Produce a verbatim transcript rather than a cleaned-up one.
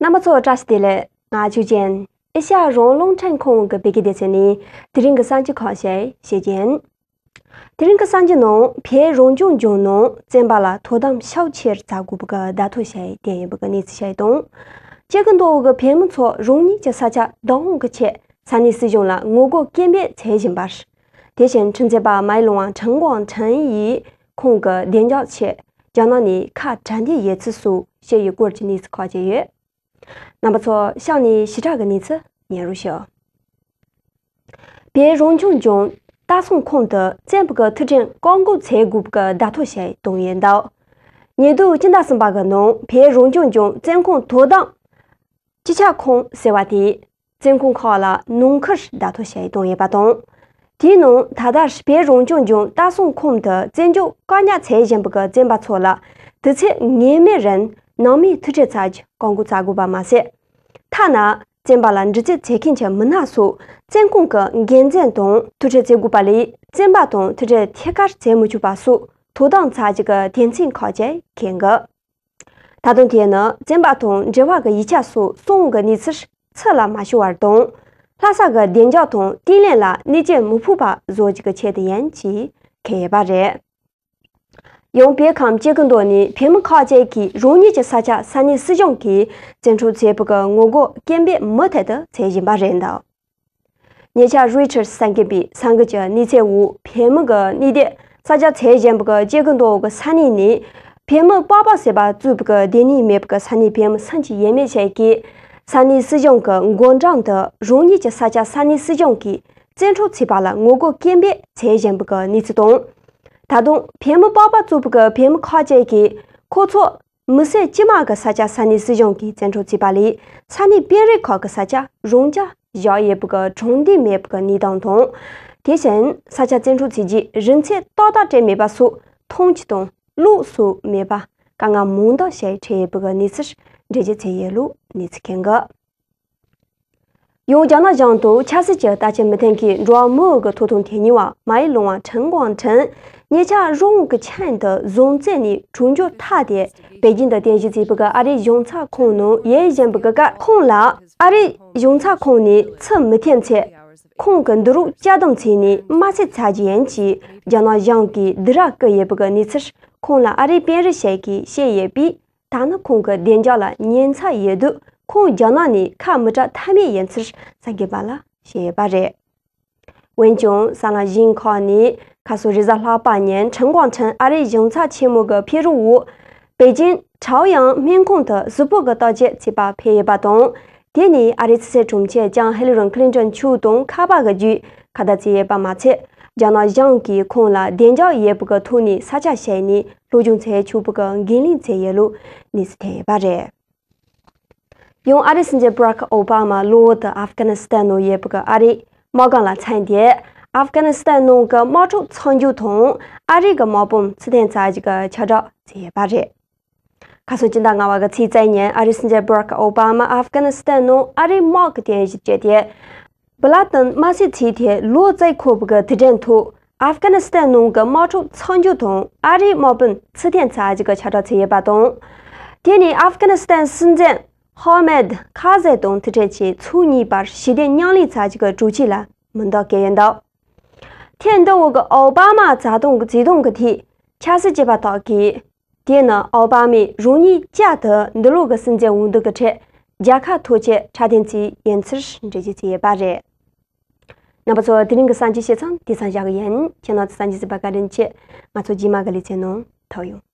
རྣམ་པ་ཚོ་བཀྲ་ཤིས་བདེ་ལེགས། ང་ཆོས་ཅན། ཨེ་ཤ་ཡ་རང་དབང་ལྷན་ཁང་གི་བོད་སྐད་སྡེ་ཚན་ནས་དེ་རིང་གི་གསར་འགྱུར་ཁག་ཞིག་བཤད་ཀྱིན། དེ་རིང་གི་གསར་འགྱུར་ནང་བོད་རང་སྐྱོང་ལྗོངས་ནང་བཙོན་པ་ལ་དོ་དམ་ཤུགས་ཆེར་བྱ་དགོས་པ་གི་བརྡ་ཐོ་ཞིག་བཏོན་ཡོད་པ་གི་གནས་ཚུལ་ཞིག་དང་། སྐྱེ་རྒུ་མདོ་བོད་གི་བོད་མི་ཚོ་རང་ཉིད་ཀྱི་ས་ཆ་བདག་དབང་གི་ཆེད་ས་གནས་སྲིད་གཞུང་ལ་ངོ་རྒོལ་སྐད་འབོད་བྱེད་བཞིན་པ། དེ་བཞིན་ཁྲིམས་རྩོད་པ་མའི་ལུང་བ་ཁྲིན་ཀོང་ཁྲིན་ཡིས་ཁོང་གི་བདེ་འཇགས་ཆེད་རྒྱ་ནག་ནས་ཁ་བྲལ་འདོད་ཡོད་ཚུལ་སོགས་བཤད་ཡོད་སྐོར་གྱི་གནས་ཚུལ་ཁག་ཅིག་ཡོད། རྣམ་པ་ཚོ་གཤམ་ནས་ཞིབ་ཕྲ་གི་གནས་ཚུལ་ཉན་རོགས་ཞུ། བོད་རང་སྐྱོང་ལྗོངས་ལྟ་སྲུང་ཁང་དུ་བཙོན་པ་གི་ཐུག་འཕྲད་བཀག་འགོག་བྱེད་དགོས་པ་གི་བརྡ་ཐོ་ཞིག་བཏོན་ཡོད་འདུག་ཉེས་ལྡུག་སྤྱི་ཟླ་གསུམ་པ་གི་ནང་བོད་རང་སྐྱོང་ལྗོངས་བཙོན་ཁང་དོ་དམ་སྤྱི་ཁྱབ་ཁང་ཟེར་བ་དེས་བཙོན་ཁང་ཁག་ལ་ནང་ཁུལ་བརྡ་ཐོ་ཞིག་བཏོན་ཡོད་པ་དང་། དེའི་ནང་ད་ལྟ་བོད་རང་སྐྱོང་ལྗོངས་ལྟ་སྲུང་ཁང་དུ་བཙོན་འཇུག་བཀག་ཉར་བྱེད་བཞིན་པའི་བཙོན་པ་ཚོ་ལ་དུས་ཚོད་ངེས་མེད་རིང་ནང་མིས་ཐུག་འཕྲད་བྱ་རྒྱུ་བཀག་འགོག་བྱ་དགོས་པ་མ་ཟད། ཐ་ན་བཙོན་པ་ལ་འདྲི་རྩད་བྱེད་མཁན་གྱི་མི་སྣ་སོགས་བཙོན་ཁང་གི་འགན་འཛིན་དང་ཐུག་འཕྲད་བྱེད་དགོས་པ་ལས་བཙོན་པ་དང་ཐུག་འཕྲད་ཐད་ཀར་བྱེད་མི་ཆོག་པ་སོགས་དོ་དམ་བྱ་རྒྱུ་གི་དོན་ཚན་ཁག་ཅིག་འཁོད་འདུག་ད་དུང་དེ་ནི་བཙོན་པ་དང་འབྲེལ་བ་གི་ཡིག་ཆ་སོགས་སོང་གི་གནས་ཚུལ་ཕྱི་ལ་མ་ཤོར་བ་དང་། ལྷ་ས་གི་བདེ་འཇགས་དང་བརྟན་ལྷིང་ལ་གནོད་འཚེ་མི་ཕོག་པ་བཟོ་རྒྱུ་གི་ཆེད་དུ་ཡིན་ཞེས་འཁོད་ཡོད་པ་རེད། ཡང་བོད་ཁམས་སྐྱེ་རྒུ་མདོ་ནས་བོད་མི་ཁག་ཅིག་གིས་རང་ཉིད་ཀྱི་ས་ཆ་ས་གནས་སྲིད་གཞུང་གིས་བཙན་འཕྲོག་བྱས་པ་གི་ངོ་རྒོལ་སྐད་འབོད་མུ་མཐུད་དུ་བྱེད་བཞིན་པ་རེད་འདུག་ཉེ་ཆར་རོའི་ཊར་གསར་འགོད་པས་གསར་འགོད་ཀྱི་གནས་ཚུལ་འོག་བོད་མི་གི་གནས་སྡོད་ས་ཆ་བྱེད་བཞིན་པའི་སྐྱེ་རྒུ་མདོ་གི་ས་གནས་ནས་བོད་མི་པགས་པ་ཟེར་བ་གཙོས་པའི་སྡོད་གནས་མེད་པའི་ས་གནས་བོད་མི་སུམ་ཅུ་ཡས་མས་ཤིག་གིས་ས་གནས་སྲིད་གཞུང་གི་འགོ་འདྲེན་དུ་རང་ཉིད་ཀྱི་ས་ཆ་ས་གནས་སྲིད་གཞུང་གིས་བཙན་འཕྲོག་བྱས་པ་ལ་ངོ་རྒོལ་སྐད་འབོད་བྱེད་བཞིན་པའི་གནས་ཚུལ་དང་། ད་དུང་བོད་མི་པགས་པ་གཙོས་པའི་བོད་མི་ཁག་ཅིག་གིས་ཁོ་ཚོ་མི་སེར་དཀྱུས་མ་གི་ས་ཆ་ས་གནས་སྲིད་གཞུང་གིས་བཙན་འཕྲོག་བྱས་པ་ལས་ས་གནས་དཔོན་རིགས་ཁག་གི་ས་ཆ་རང་འཇགས་བཞག་ཡོད་པའི་གྲོང་སྡེ་མེད་པའི་གནས་སྟངས་དང་། དེ་བཞིན་ས་ཆ་བཙན་འཕྲོག་བྱས་རྗེས་རིན་ཚད་ཏག་ཏག་སྤྲད་མེད་པ་སོགས་ཐང་ཆུ་དང་གློག་སོགས་མེད་པ་དཀའ་ངལ་མང་དག་ཞིག་འཕྲད་ཡོད་པའི་གནས་ཚུལ་འགྲེལ་བརྗོད་བྱས་ཡོད་ལུགས་གནས་ཚུལ་འཁོད་འདུག་ཡང་རྒྱ་ནག་གཞུང་དང་ཆབ་སྲིད་ཀྱི་ལྟ་ཞིབ་མི་སྡེ་ཁང་གི་འགྲོ་བ་མིའི་ཐོབ་ཐང་ཐད་གཉེར་བ་མའི་ལུང་བ་ཁྲིན་ཀོང་ཁྲིན་ཉེ་ཆར་རང་དབང་གི་ཆེད་དུ་བཟུང་བཙོན་ནས་གྲོལ་རྒྱུ་ཐག་དེ་པེ་ཅིན་དུ་རྟེན་གཞི་བྱས་པའི་ཨ་རིའི་གཞུང་ཚབ་ཁང་ནང་ཡོད་བཞིན་པའི་སྐབས་ཁོང་ལ་ཨ་རིའི་གཞུང་ཚབ་ཁང་ནས་ཚུར་མི་འཐེན་ཚེ་ཁོང་གི་འདུག་རོགས་བཅའ་སྡོམ་བྱས་ནས་དམར་གསོད་བྱ་རྒྱུ་ཡིན་ཞེས་རྒྱ་ནག་གཞུང་གིས་བསྡུར་ར་བཀོད་ཡོད་པའི་གནས་ཚུལ་ཁོང་ལ་ཨ་རིའི་དཔོན་རིགས་ཤིག་གིས་བཤད་ཡོད་པས། ད་ནི་ཁོང་གི་བདེ་འཇགས་ལ་ཉེན་ཚབས་ཡོད་དུས་ཁོང་རྒྱ་ནག་ནས་ཁ་མི་གྲག་ཐབས་མེད་ཡིན་ཚུལ་གསར་འགོད་པ་ལ་བཤད་ཡོད་པ་རེད། འོན་ཀྱང་གསར་ལམ་གཞན་ཁག་ནས་ཁ་སང་རེས་གཟའ་ལྷག་པ་ཉིན་ཁྲིན་ཀོང་ཁྲིན་ཨ་རིའི་གཞུང་ཚབ་ཆེན་མོ་གི་ཕེབས་རོགས་འོག་པེ་ཅིན་ཁྲའོ་ཡང་སྨན་ཁང་དུ་གཟུགས་པོ་གི་བརྟག་དཔྱད་བྱེད་པར་ཕེབས་ཡོད་པ་དང་། དེ་ནི་ཨ་རིའི་ཕྱི་སྲིད་དྲུང་ཆེ་ལྕམ་ཧི་ལི་རི་ཁི་ལིན་ཏོན་མཆོག་དང་ཁ་པར་གྱི་བརྒྱུད་ཁ་བརྡ་བྱས་ཡོད་པ་མ་ཚད། རྒྱ་ནག་གཞུང་གིས་ཁོང་ལ་བདེ་འཇགས་ཡོད་པའི་ཐོག་ནས་ས་ཆ་ཞིག་ནས་སློབ་སྦྱོང་བྱེད་ཆོག་པའི་འགན་ལེན་བྱས་ཡོད་ལུགས་གནས་ཚུལ་ཐོན་ཡོད་པ་རེད། ཡང་ཨ་རིའི་སྲིད་འཛིན་བྷ་རག་ཨོ་བྷ་མ་གློ་བུར་དུ་ཨབ་གྷ་ནི་སི་ཐན་ནང་ཡོད་པའི་ཨ་རིའི་དམག་སྒར་ལ་འཚོགས་ཏེ། ཨབ་གྷ་ནི་སི་ཐན་ནང་གི་དམག་འཁྲུག་མཚམས་འཇོག་དང་ཨ་རི་གི་དམག་དཔུང་ཕྱིར་འཐེན་བྱ་རྒྱུ་གི་ཁྱབ་བསྒྲགས་བྱས་ཡོད་པ་རེད། ཁ་སང་སྤྱི་ཟླ་ལྔ་པ་གི་ཚེས་བཅུ་ཉིན་ཨ་རིའི་སྲིད་འཛིན་བྷ་རག་ཨོ་བྷ་མ་ཨབ་གྷ་ནི་སི་ཐན་ནང་ཨ་རིའི་དམག་གི་རྟེན་གཞི་བྱས་ཏེ། བི་ལ་ཏིན་དམར་གསོད་བྱས་ཏེ་ལོ་བརྒྱད་འཁོར་བའི་དུས་དྲན་ཐོག་ཨབ་གྷ་ནི་སི་ཐན་ནང་གི་དམག་འཁྲུག་མཚམས་འཇོག་དང་ཨ་རིའི་དམག་དཔུང་ཕྱིར་འཐེན་བྱ་རྒྱུ་གི་ཁྱབ་བསྒྲགས་བྱས་ཡོད་པ་དང་། དེ་ནི་ཨབ་གྷ་ནི་སི་ཐན་སྲིད་འཛིན་ཧ་མེད་ཁ་ཟེ་དང་དུས་དྲན་གྱི་ཚོགས་གཉིས་བར་ཞི་བདེ་མཉམ་ལས་བྱ་རྒྱུ་གི་གྲོས་ཆོད་ལ་མིང་རྟགས་བཀོད་ཡོད་འདུག་ཐེངས་འདི་བོ་གི་ཨོ་བྷ་མ་བྱ་སྟངས་ཀྱི་བྱེད་སྟངས་ཀྱི་ཐད་ཆབ་སྲིད་ཀྱི་བར་ཐག་གིས། དེས་ན་ཨོ་བྷ་མས་རང་ཉིད་བསྐྱར་དུ་འདི་ལོ་གི་སྲིད་འཛིན་འོས་བསྡུ་གི་ཁྲོད་རྒྱལ་ཁ་ཐོབ་ཆེད་འཁྲབ་སྟོན་བྱས་ཡིན་ཚུལ་འགྲེལ་བརྗོད་བྱས་ཡོད་པ་རེད། རྣམ་པ་ཚོ་དེ་རིང་གི་གསར་འགྱུར་བཤད་མཚམས་དེ་ཙམ་བཞག་གི་ཡིན། ཁྱེད་རྣམ་ཚོ་གསར་འགྱུར་གཟིགས་པར་བཀའ་དྲིན་ཆེ། ང་ཚོ་རྗེས་མ་གི་ལེ་ཚན་ནང་ཐུག་ཡོང་།